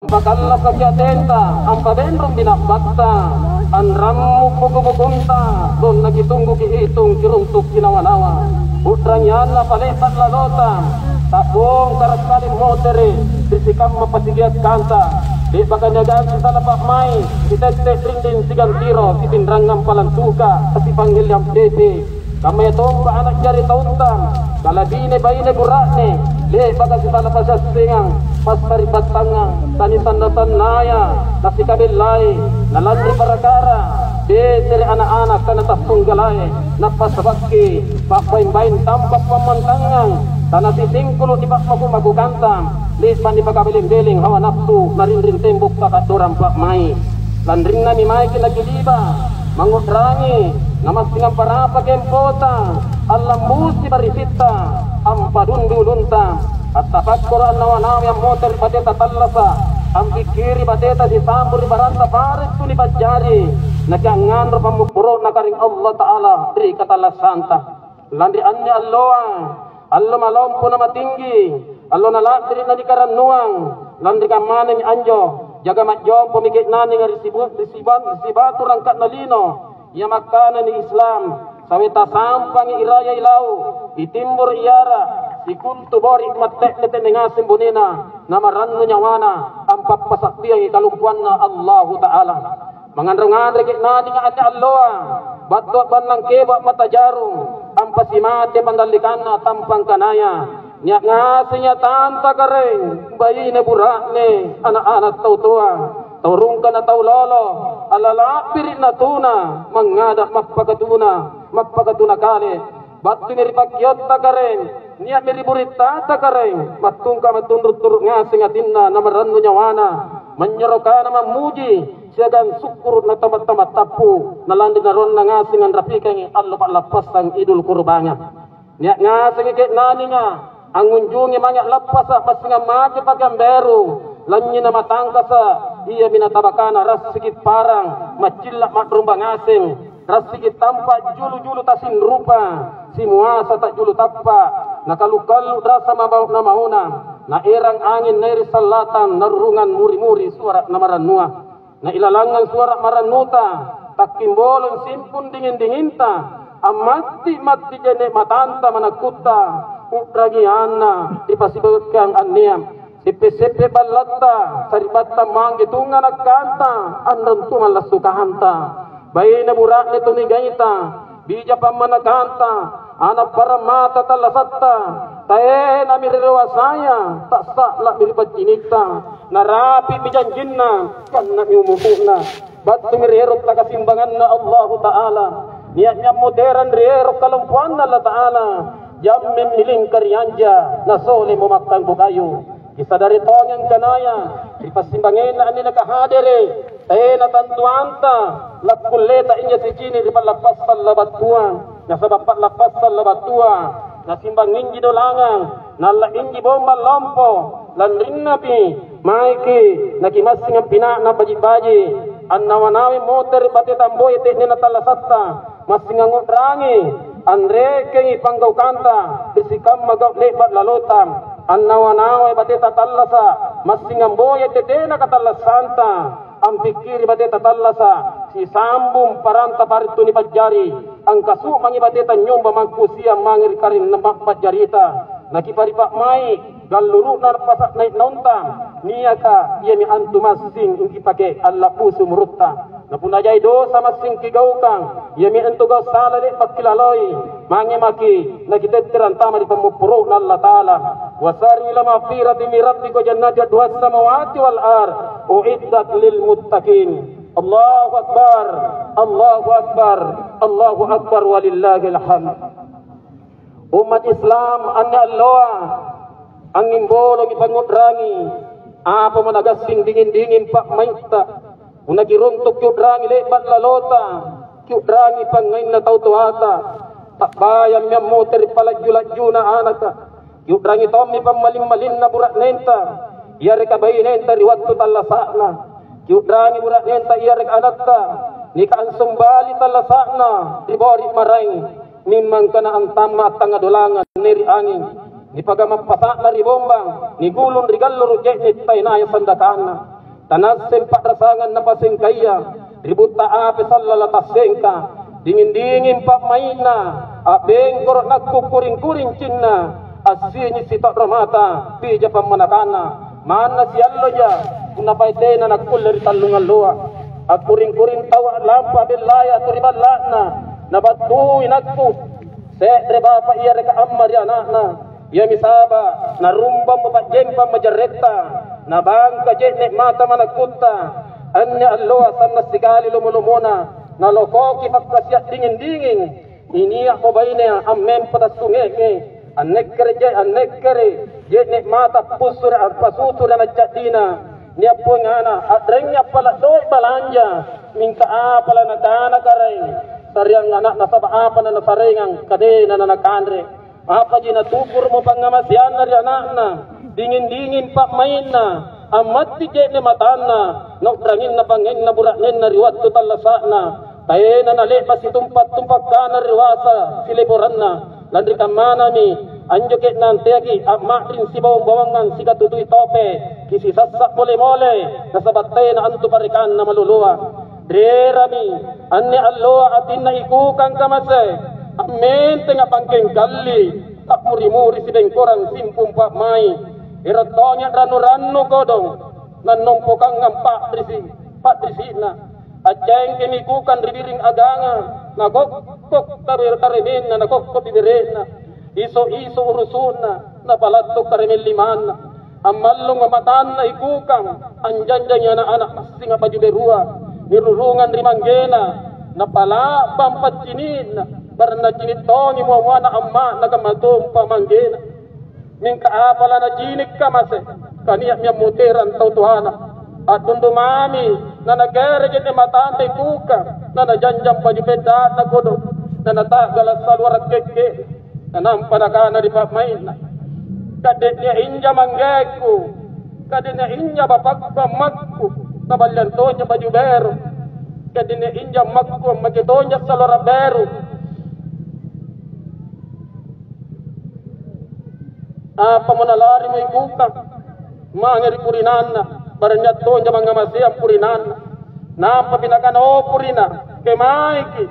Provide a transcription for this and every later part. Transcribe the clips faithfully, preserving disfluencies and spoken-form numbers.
Pakallasaki atenta, ampabenrung binabbatta, anrammu puku-pukunta, donnaki tungguki itung kiruntukki nawa-nawa. U'rangianna pale'ba' lalota, ta'bongkara' kale motere' ri sikamma pasigiakkanta. Le'baka niagang sisala pa'mai', sitette' rinding sigang tiro sitinrangang palantuka, kasipangngelleng pepe. Kammayatompa ana' jari tautta, kalabine baine bura'ne, le'baka sisala pasiassengang, passari'battangang, tanisanna-sannaya, nasikabellai, nalanri parakara, betere' ana'-ana' kana tappung galae, nappasabakki, pa'baing-baing tampa' pammantangang, tanasisingkulu' nipa'maku-makukanta, le'ba' nipakabeleng-beleng hawa nafsu, narinring tembok kaka'dorang pa'mai'. Lanrinnami maeki' nakiliba, mangngu'rangi, namassingang parapa kempota, allambusi barisitta, ampadundu ulunta, attapakkoro' annawa-nawai ammotere' bateta tallasa', ampikkiri bateta sisambu ri baranta pare' tu nipajari, nakiangnganro pammupporo'na Karaeng Allata'ala ri katallassanta. Lanri anne alloa, allo malompo namatinggi, allo nala'biri' nanikarannuang, lanri kammanami anjo, jaga majjompomi ke'nanga ri sibu-, ri siban-, ri sibatu rangka'na lino, ia makkanani Islam, sawe tasampangi iraya ilau', itimboro' iara', sikuntu bori' matte'ne-te'ne ngaseng bonena, namarannu nyawana, ampappasa'biangi kalompoanna Allahu Ta'ala. Manganro-nganre ke'nanga anne alloa, battua bannang keba' mata jarung, ampasimate pandallikanna tampangkanaya. Nia' ngasengi atanta Karaeng, baine bura'ne, ana'-ana' tau toa, tau rungka na tau lolo, allala'biri' natuna, mangngada' mappakatuna, mappakatuna kale. Battumi ri pakkiotta Karaeng, nia'mi ri burittata Karaeng, mattungka mattunru'-turu' ngaseng atinna namarannu nyawana, manynyorokana mammuji siagang sukkuru' natama-tama tappu, nalanri naroanna ngaseng anrapikangi allo pa'lappassang Idul Kurbanga. Nia' ngasengi ke'nanga angngunjungi mange a'lappasa' massing ammake pakeang beru, lanynyina matangkasa', iami natabakana rassiki' parang, maccilla' ma'rumba ngaseng. Rassiki' tampa' julu-julu tasinrupa, simuasa ta'julu tappa', nakalu-kalu rasa mabau-, namauna, naerang anging nairi' sallatang, narurungang muri-muri suara' namarannua. Nailalangang suara' marannuta, takkimbolong simpung dinging-dinginta, ammatti-matti je'ne' matanta manakkutta, u'rangianna ri pasibakkang annia. Seppe-seppe ballatta, sari'battang mangge tunga nakkanta, anrong tumang lassukanta. Baine bura'ne tunigaita, bija pammanakanta, ana' parang mata tallasatta, tenami ri dewasaya, tassa'la'mi ri paccinitta, narapi'mi janjinna, kanna'mi umuru'na. Battumi ri ero' takasimbanganna Allahu Ta'ala, nia'mi ammoterang ri ero' kalompoanna Allata'ala, jammemmi lingka ri anja, nasolemo makkangku kayu. Kisadari tongi angkanaya, ri passimbangenna anne nakahadere', tena tantuanta lakkulleta injo sicini' ri pa'lappassang labattua, nasaba' pa'lappassang labattua, nasimbang inji dolangang, nalla' inji bombang lompo, lanrinnapi maeki' nakimassing ampina'na baji'-baji', annawa-nawai motere' bate tamboya te'nena tallasatta, massing angngu'rangi, anrekengi panggaukanta ri sikamma gau' le'ba' lalota, annawa-nawai bateta tallasa', massing amboyai tetena katallassanta, ampikkiri bateta tallasa', sisambung paranta pare' tu nipajari, angkasu'mangi bateta nyomba mangkusiang mange ri karinna pa'jarita, nakiparipa' mai', galluru'na pasa' nai'-naunta, niaka iami antu massing ingkipake alla'busu' umurutta. Na punna jai dosa massing kigaukang, iami antu gau' sala le'ba' kilaloi, mange maki' nakitettera antama' ri pammupporo'na Allata'ala. Wasari'u ila magfiratin min rabbikum wa jannatin arduha samawati wal ard, uiddat lil muttaqin. Allahu Akbar, Allahu Akbar, Allahu Akbar walillahil hamd. Ummat Islam, anne alloa, angngimboloki pangngu'rangi, apamo nagassing dinging-dinging pa'mai'ta. Punna kiruntuk kiu'rangi le'ba' lalota, kiu'rangi pangngainna tau toata, ta'bayammi ammotere' palajju-lajjuna anaka, kiu'rangi tommi pammaling-malinna bura'nenta, yareka bainenta ri wattu tallasa'na, kiu'rangi bura'nenta yareka anatta, nikaansung bali tallasa'na ri bori' maraeng. Mimmang kana antamma' tangnga dolangang neri' anging, nipagama' pasa'na ri bombang, nigulung ri galluru' je'ne' taenaya sandakanna. Tanasseng pa'rasangang napasengkaya, ri butta ape sallala tassengka. Dinging-dinging pa'mai'na, a'bengkoro' nakkukuring-kuring cinna, assinyi' sito'ro mata, bija pammanakana. Manna sialloja, punna pae tena nakkulle ri tallungalloa. Akkuring-kuring tau a'lampa bellaya tu ri balla'na, nabattui nakku, se're bapa' iareka amma ri ana'na. Iami saba', narumbammo pa'jempang majarretta, nabangka je'ne' mata manakkutta. Anne alloa sanna' sikali lomo-lomona, nalokoki pakkasia'dinging-dinging. Inia'mo baine ammempo tassunge'nge, annekkere' je-, annekkere' je'ne' mata appussure' ampasuture ana' ca'dina. Nia' puangana, a'rengngi appala' doe' balanja, mingka apa lanakana karaeng, sareang ana'na saba' apa nanasarengang, kadena nanakanre. Apaji natukuru'mo pangngamaseanna ri ana'na, dinging-dinging pa'mai'na, ammatti je'ne' matanna, nau'ranginna pangngainna bura'nenna ri wattu tallasa'na, taena nale'ba' situmpa'-tumpa' kana ri wasa sileporanna. Lanri kammanami, anjo ke'nang teaki a'ma'ring sibawang-bawangang sikatutui tope, kisisassa' mole-mole, nasaba' tena antu parekanna maloloa. Rerami, anne alloa atinna ikukang kamase, ammentenga' pangkengkalli, ta'muri-muri sibengkorang simpung pa'mai'. Ero' tongi a'rannu-rannu kodong, nannompokangang pa'risi-, pa'risi'na. Accengkemi ikukang ri biring aganga, nagokko' kare-, karemenna, nagokko' bibere'na. Iso-iso urusu'na, napalatto' karemeng limanna. Ammallung matanna ikukang, anjanjangi ana'-ana' massinga baju berua, nirurungang ri manggena, napala'bang paccini'na, barang nacini' tongi mua-muana amma'na kamma tompa manggena. Mingka apa lanacini' kamase, kania'mi ammoterang tau toana. A'dundu mami, nanagere je'ne' matanta ikukang, nanajanjang baju pedda'na kodong, nanata'gala' saluara' kekke'. Nanampa nakana ri pa'mai'na, "Kadennia inja manggeku, kadennia inja bapakku ammakku, naballiang tonja baju beru. Kadennia inja ammakku ammake tonja salora beru. Apamo nalarimo ikukang mange ri purinanna, barang nia' tonja mangngamaseang purinanna." Nampapi nakana, "O purina, kemaiki?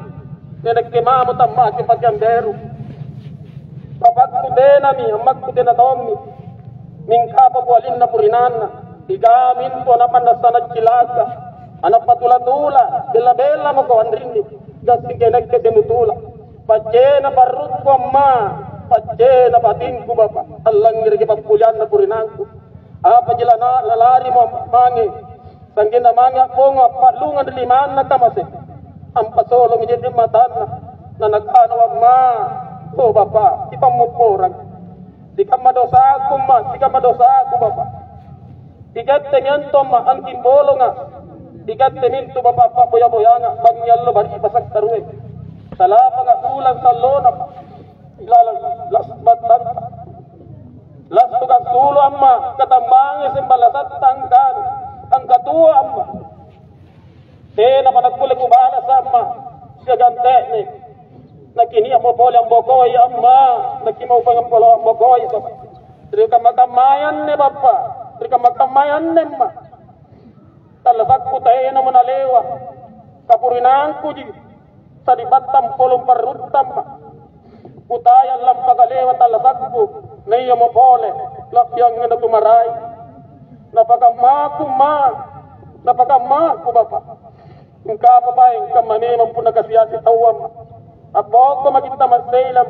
Nakke mamo tammake pakeang beru. Bapakku tenami, ammakku tena tommi. Mingka apa kualinna purinanna? Ikau mintu ana' mannassanang cilaka, ana' patula-tula, bella-bella mako anrinni, gassingka inakke tenutula. Paccena parrukku amma, paccena batingku bapa', allangngereki pappulianna purinangku. Apaji lana-, nalarimo mange, sanggenna mange a'bongo appa'lungang ri limanna kamase. Ampasolongi je'ne' matanna, nanakana, 'Wamma, o bapa', kipammopporang. Sikamma dosaku, ma, sikamma dosaku, bapa'. Ikatte mianto, ma, angking bolonga. Ikatte mintu bapa' pa'boya-boyanga, bangngi allo bari'basa' karue. Salapanga' bulang sallona, ma, ilalang las-, battanta. Lassukang sulu amma, katambangi sembalasatta angkana, angkatua amma. Tenapa nakkulle kubalasa amma, siagang te'ne. Nakinia'mo pole ambokoi amma, nakimau pole ambokoi, bapa'. Ri kamma-kammaya anne, bapa', ri kamma-kammaya anne, amma. Tallasakku tenamo nalewa, kapurinangkuji, sari'battang polong parrutta, ma. Kutayang lampaka lewa tallasakku, naiamo pole, la'bianganna tu maraeng. Napakammaku, ma, napakammaku, bapa'. Engkapa paeng kamma memang punna kasiaki taua, ma. Appokko maki tamasseilang,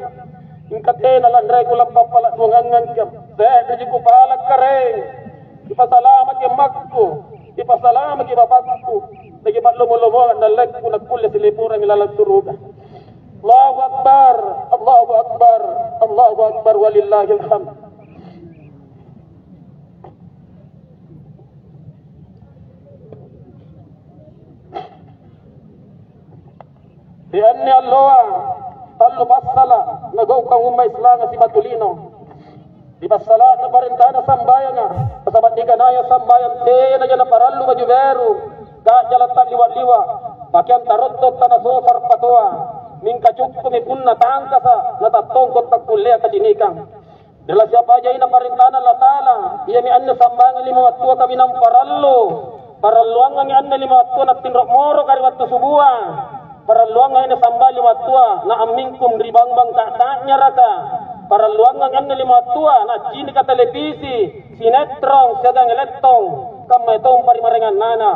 mingka tena lanreku lappapala' duangangangki. Se'reji kupala' karaeng. Kipasalamaki ammakku, kipasalamaki bapakku, nakipa'lomo-lomoang dallekku nakkulle silepurangi lalang suruga. Allahu Akbar, Allahu Akbar, Allahu Akbar, walillahil hamd. Ri anne alloa, tallu passala' nagaukang umma' Islanga sibatu lino. Ri passala'na parentana sambayanga, nasaba' nikanaya sambayang tenaja naparallu baju beru, ka'jala' ta'liwa'-liwa', pakeang tarotto' tana sosar patoa, mingka cukku'mi punna tangkasa' natattongko' takkulleang kacinikang. Ri lasiapa jaina parentana Allata'ala, iami anne sambayang lima wattua kaminang parallu, Paralluangangi anne lima wattua nattinro moroka ri wattu subua. Paralluangangi anne sambayang lima wattua na ammingkung ri bangbang ta'ta'nyaraka. Paralluangangi anne lima wattua nacinika televisi, sinetrong, siagang elettong, kamma tompa ri maraengannana.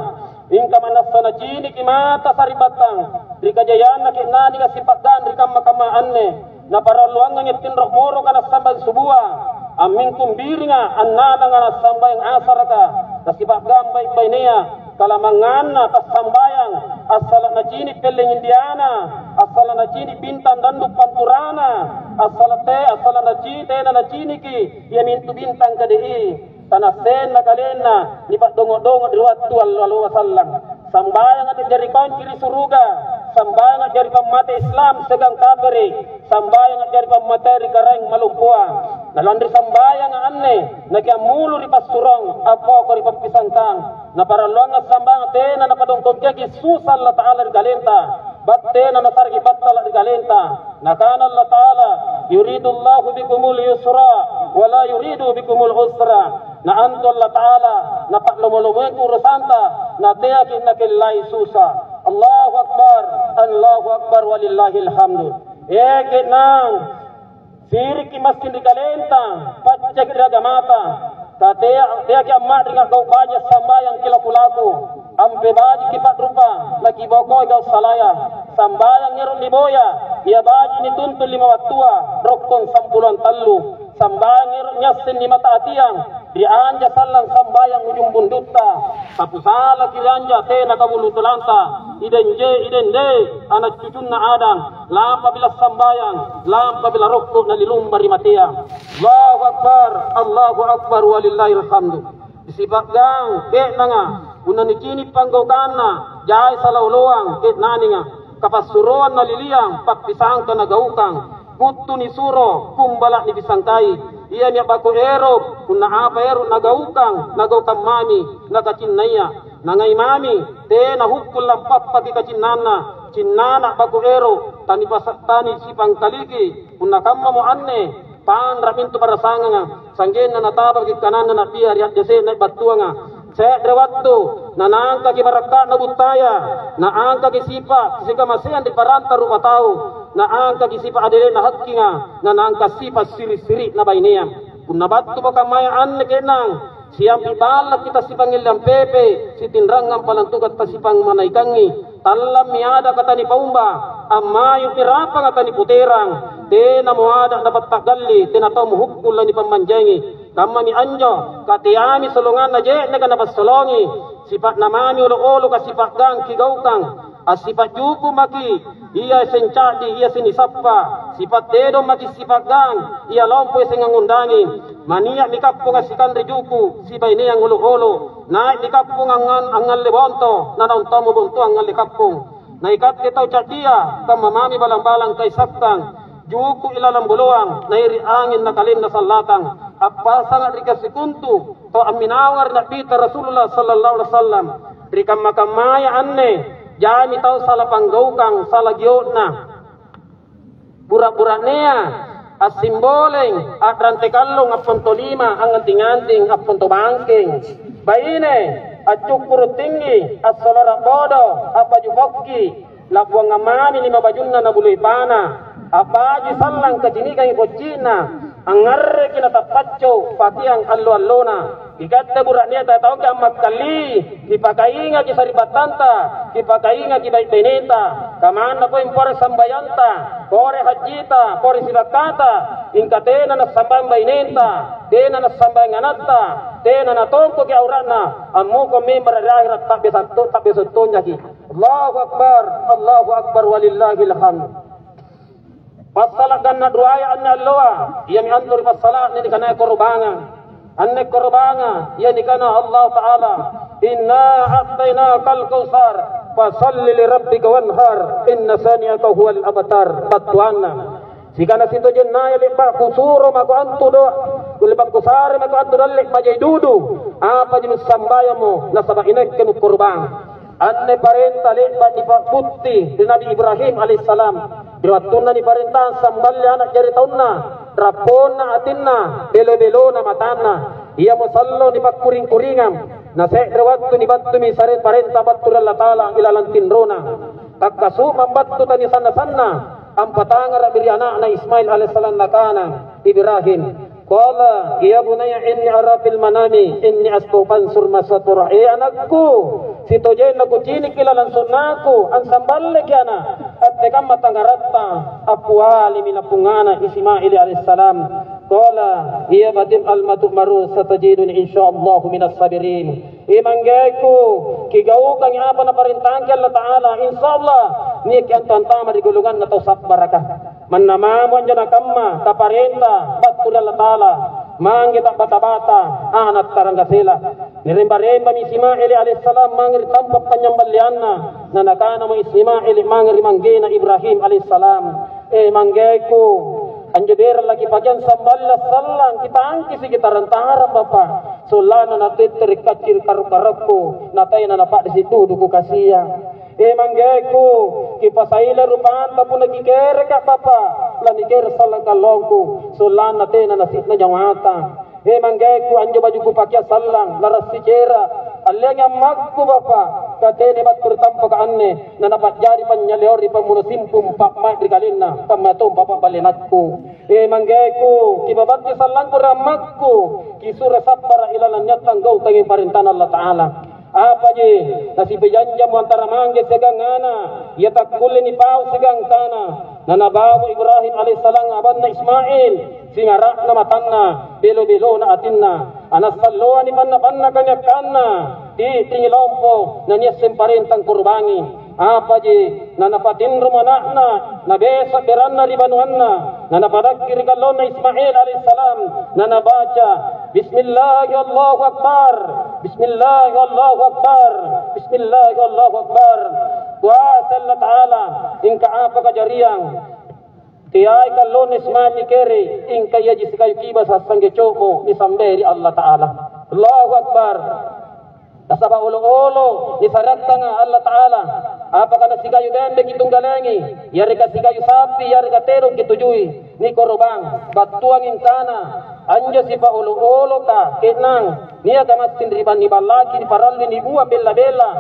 Mingka manassa naciniki mata sari'battang ri kajayanna ke'nanga sipa'gang ri kamma-kamma anne. Naparalluangangi tinro moroka nassambang subua, ammingkung biringa annananga nassambayang asaraka, nasipa'gang bai'-bainea, kalamanganna tassambayang, assala' nacini' pelleng Indiana, assala' nacini' bintang dandu' panturana, assala' te-, assala' naci-, tena naciniki iamintu bintang kadi'i. Tanassenna kalenna nipa'dongo'-dongo' ri wattu allo-alloa sallang. Sambayang a'jari konci ri suruga, sambayang a'jari pammate Islam siagang kapere', sambayang a'jari pammate ri Karaeng Malompoa. Na lanri sambayanga anne, nakiammulu ri passurong, appoko ri pappisangkang. Naparalluangang sambayang tena napadongkokiaki susa Allata'ala ri kalenta, battena nasareki battala ri kalenta. Nakana Allata'ala, "Yuridullahu bikumul yusra, wa la yuridu bikumul usra." Na antu Allata'ala napa'lomo-lomoiki urusanta, nateaki nakellai susa. Allahu Akbar, Allahu Akbar, walillahil hamdu. E ke'nang, siriki massing ri kalenta, paccaki ri agamata. Tatea-, teaki amma'ring a'gau' baji' sambayang kilaku-laku. Ampe bajiki pa'rupa, nakibokoi gau' salaya. Sambayang ero' niboya, ia baji' nituntu' lima wattua, rokkong sampuloang tallu. Sambayang ero' niasseng nimata atiang, ri anja sallang sambayang ujung bundutta. Tapusalaki ri anja tena kabulutulanta, idenje, idende, ana' cucunna Adam, lampa bila sambayang, lampa bila rokko' nalilumba ri matea. Allahu Akbar, Allahu Akbar, walillahil hamdu. Sipa'gang ke'nanga, punna nicini' panggaukanna, jai sala oloang ke'nanga, kapassuroang naliliang, pappisangka nagaukang, kuttu nisuro, kumbala' nipisangkai. Iami a'bako ero', punna apa ero' nagaukang, nagaukang mami, nakacinnaya, nangai mami, tena hukkung lampappaki kacinnanna, cinnana a'bako ero', tanipasa-, tanisipangkaliki, punna kammamo anne, panra' mintu parasanganga, sanggenna natabaki kananna Na'bia ri ajjase'na battuanga. Se're wattu, nanaangkaki barakka'na buttaya, naangkaki sipa' sikamaseang ri paranta rupatau, naangkaki sipa' adele'na hakkinga, nanaangka' sipa' siri'-siri'na bainea. Punna battupa kammaya anne ke'nang, siampi' ballakki tassipangngelleng pepe, sitinrangang palang tuga tassipangmanaikangi. Tallammi adaka tanipaumba, ammayu'mi rapanga taniputerang, tenamo ada' dapatta'galli, tena tau muhukkung lanipammanjaingi. Kammami anjo, kateami solonganna je'neka napassolongi, sipa'na mami olo'-oloka sipa'gang kigaukang, assipa' juku' maki', ia seng ca'di, ia sinisappa, sipa' tedong maki' sipa'gang, ia lompo ia seng angngundangi. Mania'mi kapponga sikanre juku', sibaineang olo'-olo'. Nai'mi kapponga angngan-, angngalle bonto, nanaung tommo bontoa angngalle kappong. Na ikatte tau ca'dia, kamma mami balang-balang kaisakkang, juku' ilalang boloang, nairi' anging na kalenna sallatang. Appasanga' ri kasikontu tau amminawanga ri Na'bita Rasulullah sallallahu alaihi wasallam. Ri kamma-kammaya anne, jaimi tau sala panggaukang, sala gio'na. Bura'-bura'nea, assimboleng, a'rante kallong, apponto lima, angnganting-nganting, apponto bangkeng. Baine, accukkuru' tinggi, assolara' bodo, a'baju pokki, la'buangang mami lima bajunna nabului pana, a'baju sallang kacinikangi kocci'na, angngarreki natappacco' pakeang allo-allona. Ikatte bura'nea tataungka ammakkalli, kipakaingaki sari'battanta, kipakaingaki bai'-baineta, kamanna pole pore sambayanta, pore hajjita, pore sibakkata, mingka tena nassambayang bainenta, tena nassambayang anatta, tena natongkoki aura'na, ammukong mimbara' ri ahera' ta'besa-, ta'besa tonjaki. Allahu Akbar, Allahu Akbar, walillahil hamd. Passala' ganna' ruaya anne alloa, iami antu ri passala'na nikanaya korobangang. Anne korobangang, ia nikana Allah Ta'ala, "Inna a'tainakal kautsar, fasalli li rabbika wanhar, inna syani'aka huwal abtar." Battuanna, sikana sitojennaya le'ba' kusuro mako antu do-, le'ba' kusare mako antu dalle' bajai dudu, apaji nussambayammo, nasaba' inakke nukkorobang. Anne parenta le'ba' nipa'butti ri Nabi Ibrahim alaihissalam. Ri wattunna niparentang samballe ana' jari taunna, rapponna atinna, belo-belona matanna. Iamo sallo nipakkuring-kuringang. Na se're wattu nibattumi sare-, parenta battu ri Allata'ala ilalang tinrona. Takkasumang battu tanisanna-sanna, ampatangara'mi ri ana'na Ismail alaihissalam, nakana, "Ibrahim, qala, ya bunayya inni ara fil manami inni asbahuka fanzur madza tara." Eh anakku, sitojenna kuciniki lalang sonnaku, ansamballeki ana', attekamma tangaratta, appialimi napungngana Ismail alaihissalam. Qala, "Ya abati if'al ma tu'maru, satajiduni insyaallahu minas sabirin." Eh, manggeku, kigaukangi apa naparentangki Allata'ala, insyaallah niaki antu antama ri golonganna tau sabbaraka. Manna mamo anjo nakamma taparenta battu ri Allata'ala, mangge ta'bata-bata ana' taranggasela. Niremba-rembami Ismail alaihissalam mange ri tampa' panynyamballeanna, na nakanamo Ismail mange ri manggena Ibrahim alaihissalam, "Eh, manggeku, anjo berang lakipakeang samballe assallang, kitangkisiki tarang-tarang, Bapa', sollanna natette ri kacci' ri karu-karakku, na tena napa'risi' dudu kukasiang. Eh, manggeku, kipasaile rupanta punna kikereka, Bapa', lanikere' sallang kallongku, sollanna tena nasi'na nyawata." Eh, manggeku, anjo baju kupakea sallang, larassi cera'. Alleangi ammakku, Bapa', katene battu ri tampaka anne, na napa'jari panynyaleori pammuno simpung pa'mai' ri kalenna, kammayatompa pa'balenakku. Eh, manggeku, kipabatti sallangku ri ammakku, kisuro sabbara' ilalang niatta anggaukangi parentana Allata'ala. Apaji nasipajanjamo antara mangge siagang ana', ia takkulle nipau siagang tana. Nanabamo Ibrahim alaihissalam abanna Ismail, singara'na matanna, belo-belona atinna. Anassalloani panna-panna kanyakkanna, ti'ringi lompo, naniasseng parenta angkorobangi. Apaji nanapatinromo ana'na, nabesa' beranna ri banuanna, nanapadakki ri kallonna Ismail alaihissalam, nanabaca, "Bismillahi Allahu Akbar, Bismillahi Allahu Akbar, Bismillahi Allahu Akbar." Kuasa Allata'ala, ingka apa kajariang? Teai kallona Ismail nikere, ingka iaji sikayu kibasa sangge cobo nisambei ri Allata'ala. Allahu Akbar. Nasaba' olo'-olo' nisarakkanga Allata'ala, apaka nasikayu bembe kitunggalengi, yareka sikayu sapi, yareka tedong kitujui, nikorobang, battuangi angkana, anjo sipa' olo'-oloka ke'nang niaka massing ri banni ballaki niparallui nibuang bella-bella,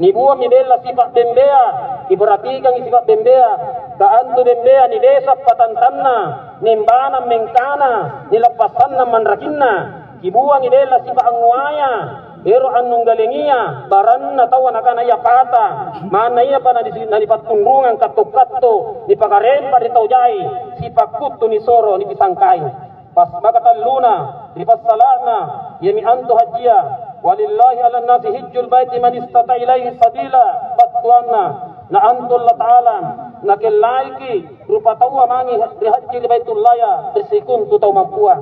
nibuammi bella sipa' bembea, kiperhatikangi sipa' bembea, ka antu bembea nibesa' patantanna, nimbanang mengkana, nilappassannang manrakinna. Kibuangi bella sipa' angngoaya, ero' annunggalengia, baranna taua nakana ia pata, manna iapa nadisi-, nanipattunrungang katto-katto, nipakarempa ri tau jai, sipa' kuttu nisoro nipisangkai. Pas maka talluna, ri passala'na, iami antu hajjia, "Walillahi 'alan nasi hijjul baiti man istata ilaihi sabila," battuanna, na antu Allata'ala, nakellaiki rupataua mange ri hajji ri Baitullaya ri sikontu tau mappua.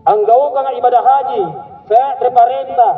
Anggaukanga ibadah haji, se're parenta,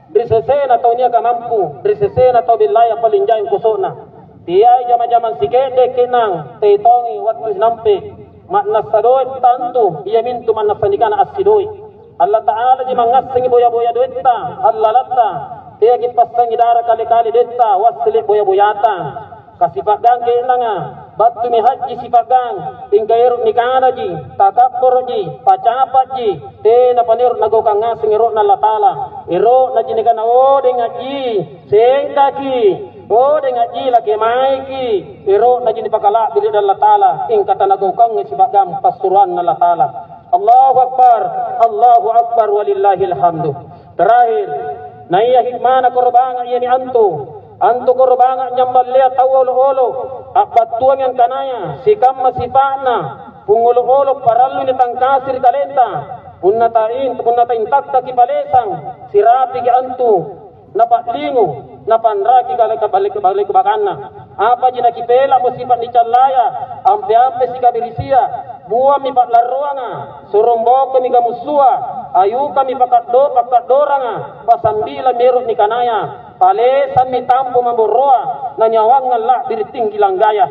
ri sesena tau niaka mampu, ri sesena tau bellaya paling jai koso'na. Teai jama-jamang sike'de' ke'nang, tei tongi wattu sinampe'. Ma'nassa doe' tantu, iamintu ma'nassa nikana assidoi'. Allata'alaji mangngassengi boya-boya doetta, allalatta. Teaki passangi dara kale-kale doetta, wassele' boya-boyata. Kasipa'gang ke'nanga, battumi hajji sipa'gang, mingka ero' nikanaji, takabboro'ji, pacapa'ji, tenapa niero' nagaukang ngaseng ero'na Allata'ala. Ero'naji nikana, "Odeng hajji, sengkaki, odeng hajji lakemaiki." Ero'naji nipakala'biri' ri Allata'ala, mingka tanagaukangi sipa'gang passuroanna Allata'ala. Allahu Akbar, Allahu Akbar, walillahil hamdu. Terakhir, naia hikmana korobanga iami antu. Antu korobanga nyamballea tau olo'-olo', a'battuangi angkanaya sikamma sipa'na pungolo'-olo' parallu nitangkasi ri kalenta. Punna tain-, punna taintakkaki palesang, sirapiki antu, napa'lingu, napanraki kale-, kale-, kale-, bakanna. Apaji nakipela'mo sipa' nicallaya, ampe-ampe sikabirisia, buammi pa'larroanga, sorong bokomi gamussua, ayukammi pakaddo-, pakkadoranga, pasambilammi ero' nikanaya, palesammi tampo maboroa, nanyawangang la'biri' tinggi langgaya.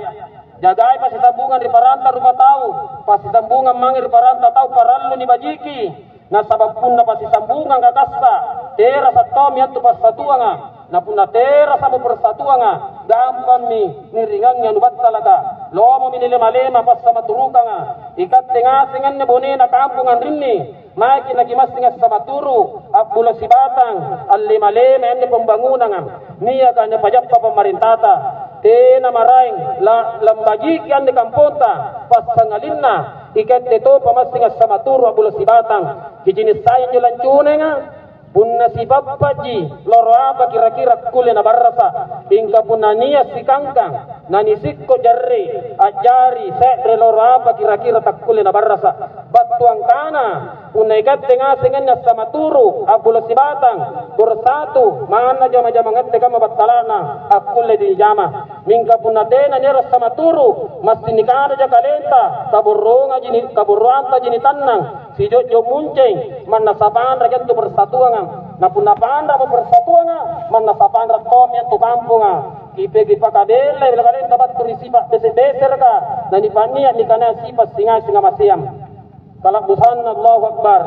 Jagai passisambungang ri paranta rupatau, passisambungang mange ri paranta tau parallu nibajiki. Nasaba' punna passisambungang kakassa', terasa' tommi antu passatuanga. Na punna terasa'mo persatuanga, gampammi niringangi anu battalaka. Lomomi nilema-lema passamaturukanga. Ikatte ngaseng anne bonena kampong anrinni, maeki nakimassing assamaturu, a'bulo sibatang, allema-lema anne pembangunanga niaka napajappa pamarentata. Tena maraeng la-, lambajiki anne kamponta, passangalinna ikatte topa massing assamaturu a'bulo sibatang. Kicini' sai anjo lancunenga? Punna sipappa'ji loro apa kira-kira akkulle nabarrasa', mingka punna nia' sikangkang nanisikko' jarre', a'jari se're loro apa kira-kira takkulle nabarrasa'. Battuangkana, punna ikatte ngaseng anne assamaturu, a'bulo sibatang, bersatu, manna jama-jamang ngatte kamma battala'na, akkulle nijama. Mingka punna tena niero' assamaturu, massing nikanaja kalenta, kaborrongaji ni-, kaborroantaji nitannang, sijo'jo' munceng, manna sapanraki antu persatuanga. Na punna panra'mo persatuanga, manna sapanra' tommi antu kamponga. Kipe-, kipakabellai bela kalenta battu ri sipa' bese'-besereka, nanipa'nia' nikanaya sipa' singa-singamaseang. Kala'busanna, Allahu Akbar.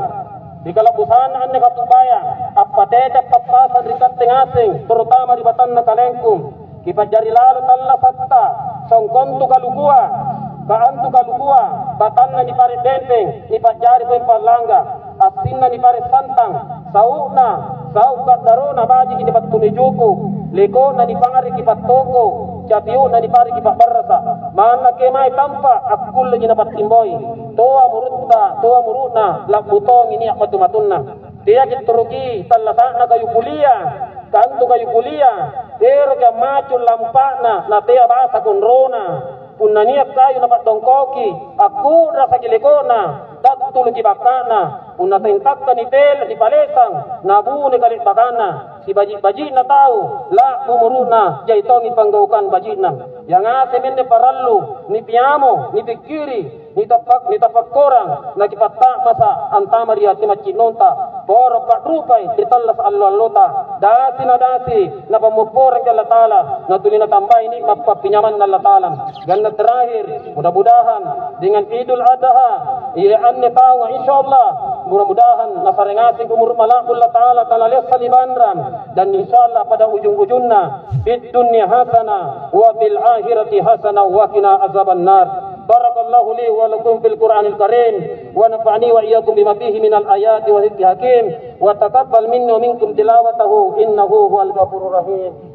Ri kala'busanna anne katu'baya, appatete' pappasang ri katte ngaseng, terutama ri batanna kalengku. Kipa'jari lalo tallasatta, songkontu kalukua, kaantu kalukua, batanna nipare' benteng, nipa'jari poeng pa'langga, assinna nipare' santang, sau'na, sau' ka'darona bajiki nipattuni juku', leko'na nipareki pattoko, capiu'na nipareki pa'barrasa'. Manna kemae tampa' akkulleji napattimboi. Toa murutta, toa muru'na, la'bu tongi nia' matu-matunna. Teaki turuki tallasa'na kayu kulia, kantu kayu kulia, eroki ammacu' lampa'na, na tea basa konrona. Punna nia' kayu napa'dongkoki, akku'rasaki leko'na, dattuluki bakka'na. Punna tentakka nipele', nipalesang, nabunoi kale'bakkanna. Sibaji'-baji'na tau, la'bu muru'na, jai tongi panggaukang baji'na. Iangaseng menne parallu nipiamo, nipikkiri, nitappa-, nitapakkorang, nakipatta'masa' antama' ri ati macinnonta, poro pa'rupai ri tallasa' allo-allota, dasi na dasi, napammopporangki Allata'ala, natuli natambai ni'ma' pappinyamanna Allata'ala. Ganna' terakhir, mudah-mudahan dengan Idul Adha, iya anne taunga, insyaallah, mudah-mudahan nasare ngaseng umuru' mala'bu Allata'ala, tanalessa nibanrang, dan insyaallah pada ujung-ujungna, fid dunya hasanah, wa fil akhirati hasanah, wa qina azabannar. Barakallahu li wa lakum fil Qur'anil Karim, wa nafa'ani wa iyyakum bima fihi minal ayati wa dzikril hakim, wa taqabbal minni wa minkum tilawatahu, innahu huwal ghafurur rahim.